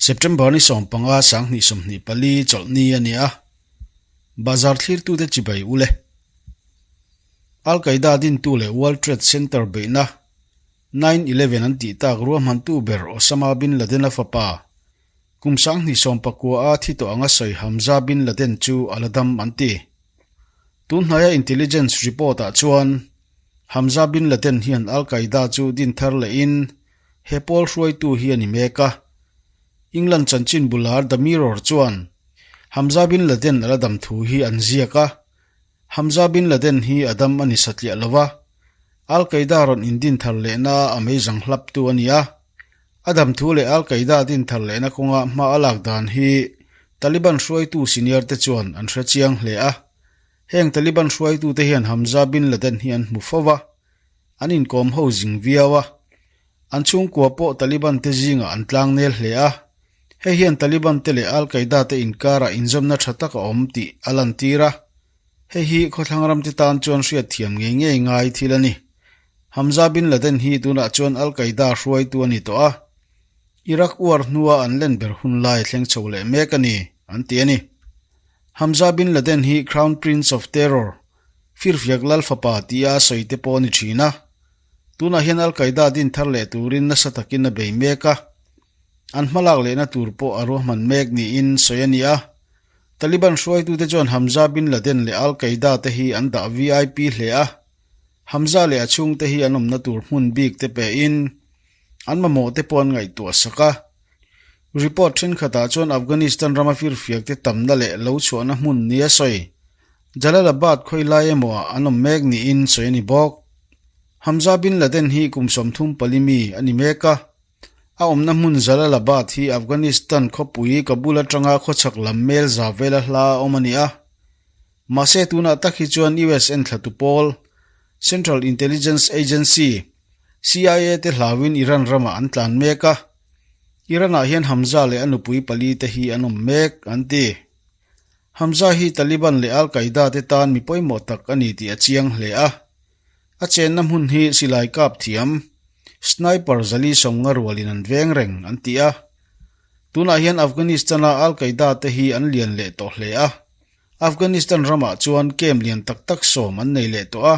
September ni 15 2024 chawlhni a ni a, bazar thlirtute chibai ule. Al Qaeda dintu leh World Trade Center beihna 9/11 an tih tak ruahmantu ber Osama bin Laden-a fapa kum 2019 a thi tawh anga sawi Hamza bin Laden chu a la dam an ti. Tunhnaia intelligence report-ah chuan Hamza bin Laden hian Al Qaeda chu din thar lehin he pawl hruaitu hi a ni mek a. England chanchin bular The Mirror chuan Hamza bin Laden a la dam thu hi an ziak a. Hamza bin Laden hi a dam a ni satliah lo va, Al Qaeda rawn indin thar lehna a meizang hlaptu a ni a. A dam thu leh Al Qaeda din thar lehna kawnga hma a lak dan hi Taliban hruaitu senior te chuan an hre chiang hle a. Heng Taliban hruaitute hian Hamza bin Laden hi an hmu fo va, an inkawm ho zing viau a. An chhungkua pawh Taliban te zingah an tlang nel hle a. Hei hian Taliban te leh Al Qaeda te inkarah inzawmna tha tak a awm tih a lantir a. Hei hi khawthlang ram te tan chuan hriatthiam ngei ngei ngai thil a ni. Hamza bin Laden hi tunah chuan Al Qaeda hruaitu a ni tawh a. Iraq war hnua an len ber hun lai thleng chho leh mek a ni, an ti a ni. Hamza bin Laden hi Crown Prince of Terror, Firfiak Lal fapa tia a sawi te pawh a ni thin a. Tunah hian Al Qaeda din thar leh turin nasa takin a bei mek a. An hmalak lehna tur pawh a ruahman mek niin sawi a ni a. Taliban hruaitute chuan Hamza bin Laden leh Al Qaeda te hi an dah VIP hle a. Hamza leh a chhungte hi an awmna tur hmun bik te pein an mamawh te pawh an ngaihtuah sak a. Report thenkhatah chuan Afghanistan rama firfiak te tamna leh lo chhuahna hmun nia sawi Jalalabad khawilai emaw ah an awm mek niin sawi a ni bawk. Hamza bin Laden hi kum 34 mi a ni mek a. A awmna hmun Jalalabad hi Afghanistan khawpui Kabul atanga khawchhak lam mel za vela hla a awm a ni a. Mahse tunah tak hi chuan US enthlatu pawl, Central Intelligence Agency, CIA te hlauin Iran ramah an tlan mek a. Iran-ah hian Hamza leh a nupui pali te hi an awm mek, an ti. Hamza hi Taliban leh Al Qaeda te tan mi pawimawh tak a ni tih a chiang hle a. A chenna hmun hi silai kap thiam, sniper zali sawmnga rualin an veng reng, an ti a. Tunah hian Afghanistan-a Al Qaeda te hi an lian leh tawh hle a. Afghanistan ramah chuan camp lian tak tak sawm an nei leh tawh a.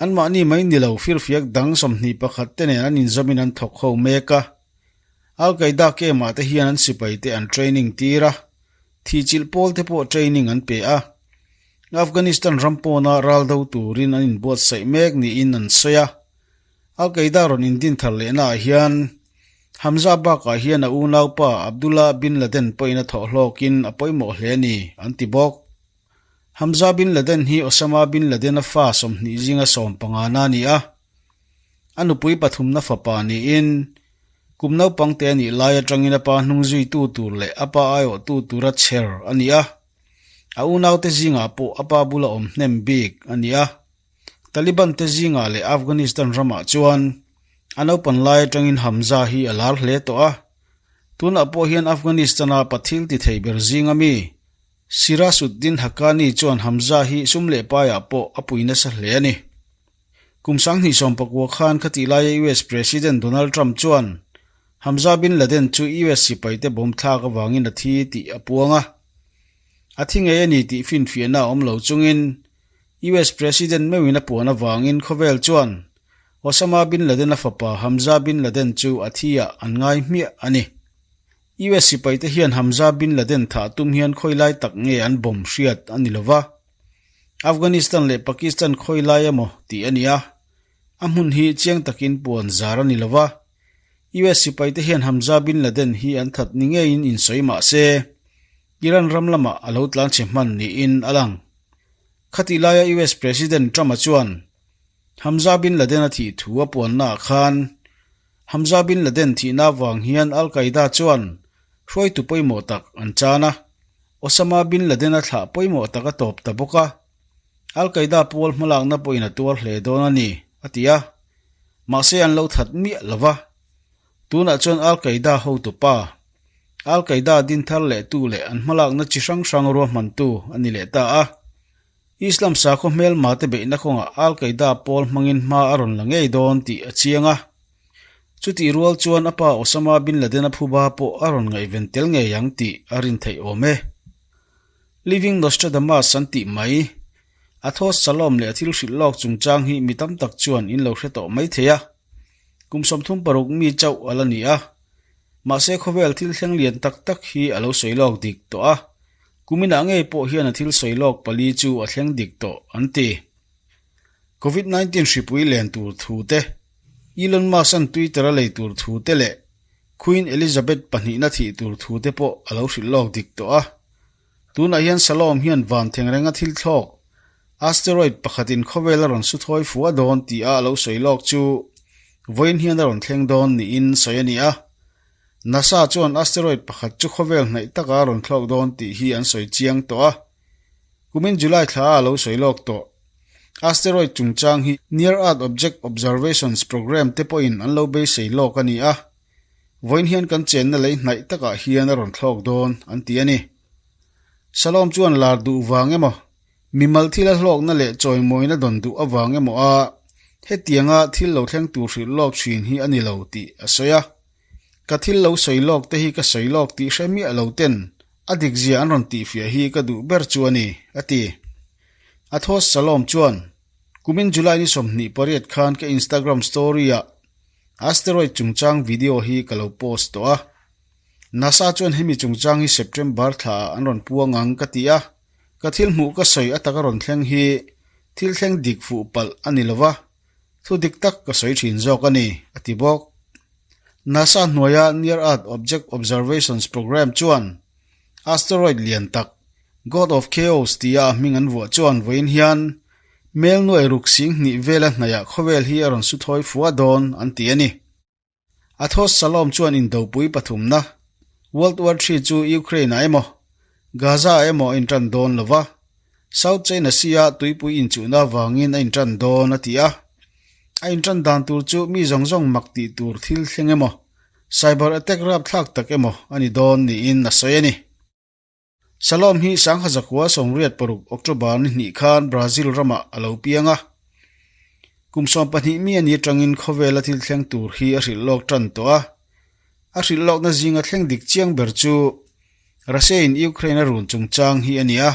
Anmahni mai ni lo firfiak dang 21 te nen an inzawmin an thawk ho mek a. Al Qaeda camp-ah te hian an sipai te an training tir a, thihchilh pawl te pawh training an pe a. Afghanistan ram pawna ral do turin an inbuatsaih mek niin an sawi a. Al Qaeda rawn indin thar lehnaah hian Hamza bakah hian a unaupa Abdullah bin Laden pawhin a thawh hlawkin a pawimawh hle a ni, an ti bawk. Hamza bin Laden hi Osama bin Laden-a fa 20 zinga 15 a ni a. A nupui pathumna fapa niin kum naupang te a nih lai atangin a pa hnung zuitu tur leh a pa aiawhtu tura chher a ni a. A unaute zingah pawh a pa bula awm hnem bik a ni a. Taliban te zingah leh Afghanistan ramah chuan a naupan lai atangin Hamza hi a lar hle tawh a. Tunah pawh hian Afghanistan-a pathil ti thei ber zinga mi Sirajuddin Haqqani chuan Hamza hi sum leh paiah pawh a pui nasa hle a ni. Kum 2019 khan khatih laia US President Donald Trump chuan Hamza bin Laden chu US sipaite bomb thlak avangin a thi tih a puang a. A thi ngei a ni tih finfiahna a awm lo chungin US President meuhin a puan avangin khawvel chuan Osama bin Laden-a fapa Hamza bin Laden chu a thi ah an ngai hmiah a ni. US sipaite hian Hamza bin Laden thah tum hian khawilai tak nge an bomb hriat a ni lova. Afghanistan leh Pakistan khawilai emaw tih a ni a, a hmun hi chiang takin puan zar a ni lova. US sipaite hian Hamza bin Laden hi an that ni ngeiin insawi mah se, Iran ram lamah a lo tlanchhe hman niin a lang. Khatih laia US President Trump-a chuan Hamza bin Laden-a thih thu a puannaah khan Hamza bin Laden thihna avang hian Al Qaeda chuan hruaitu pawimawh tak an chan a, Osama bin Laden-a thlah pawimawh tak a tawp ta bawk a, Al Qaeda pawl hmalakna pawhin a tuar hle dawn a ni, a ti a. Mahse an lo that miah lo va. Tunah chuan Al Qaeda hotu pa, Al Qaeda din thar lehtu leh an hmalakna chi hrang hrang ruahmantu a ni leh ta a. Islam sakhaw hmelma te beihna kawngah Al Qaeda pawl hmangin hma a rawn la ngei dawn tih a chiang a. Chutih rual chuan a pa Osama bin Laden-a phuba pawh a rawn ngaihven tel ngei ang tih a rin theih awm e. Living Nostradamus an tih mai. Athos Salom leh a thil hrilh lawk chungchang hi mi tam tak chuan in lo hre tawh mai thei a. Kum 36 mi chauh a la ni a. Mahse khawvel thil thleng lian tak tak hi a lo sawi lawk dik tawh a. Kuminah ngei pawh hian a thil sawi lawk pali chu a thleng dik tawh an ti. Covid 19 hripui len tur thu te, Elon Musk-a'n Twitter a lei tur thu te leh Queen Elizabeth pahnihna thih tur thu te pawh a lo hrilh lawk dik tawh a. Tunah hian Salom hian van thengrenga thil thlawk, asteroid, pakhatin khawvel a rawn su thawi fua dawn tih a a lo sawi lawk chu vawiin hian a rawn thleng dawn niin sawi a ni a. NASA chuan asteroid pakhat chu khawvel hnaih taka a rawn thlawk dawn tih hi an sawi chiang tawh a. Kumin July thla a lo sawi lawk tawh. Asteroid chungchang hi Near Earth Object Observations Program te pawhin an lo beisei lawk a ni a. Vawiin hian kan chenna lei hnaih takah hian a rawn thlawk dawn an ti a ni. Salom chuan lar duh vang emaw, mimal thila hlawkna leh chawimawina dawn duh avang emaw a hetianga thil lo thleng tur hrilh lawk thin hi a ni lo tih a sawi a. Ka thil lo sawi lawk te hi ka sawi lawk tih hre miah lo ten a dikzia an rawn tihfiah hi ka duh ber chu a ni, a ti. Athos Salom chuan, Kumin July ni 28 khan ka Instagram story-ah Asteroid chungchang video hi ka lo post tawh a. NASA chuan hemi chungchang hi September thlaah an rawn puang ang ka ti a. Ka thil hmuh ka sawi a taka rawn thleng hi thil thleng dik fuh palh a ni lo va, thu dik tak ka sawi thin zawk a ni, a ti bawk. NASA hnuaia Near Earth Object Observations Program chuan asteroid lian tak, God of Chaos tia a hming an vuah chuan vawiin hian Mel nuai ruk 2000 vela hnaihah khawvel hi a rawn su thawi fua dawn an ti a ni. Athos Salom chuan indopui pathumna, World War Three chu Ukraine-ah emaw, Gaza-ah emaw a intan dawn lo va, South China Sea-a tuipui inchuhna avangin a intan dawn a ti a. A intan dan tur chu mi zawng zawng mak tih tur thil thleng emaw, cyber attack rapthlak tak emaw a ni dawn niin a sawi a ni. Salom hi Sangha zakua 86 October ni hnih khan Brazil ramah a lo piang a. Kum 12 mi a ni atangin khawvela thil thleng tur hi a hrilh lawk tan tawh a. A hrilh lawkna zinga thleng dik chiang ber chu Russia in Ukraine a run chungchang hi a ni a.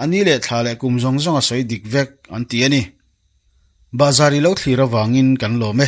A ni leh thla leh kum zawng zawng a sawi dik vek an ti a ni. Bahzar i lo thlir avangin kan lawm e.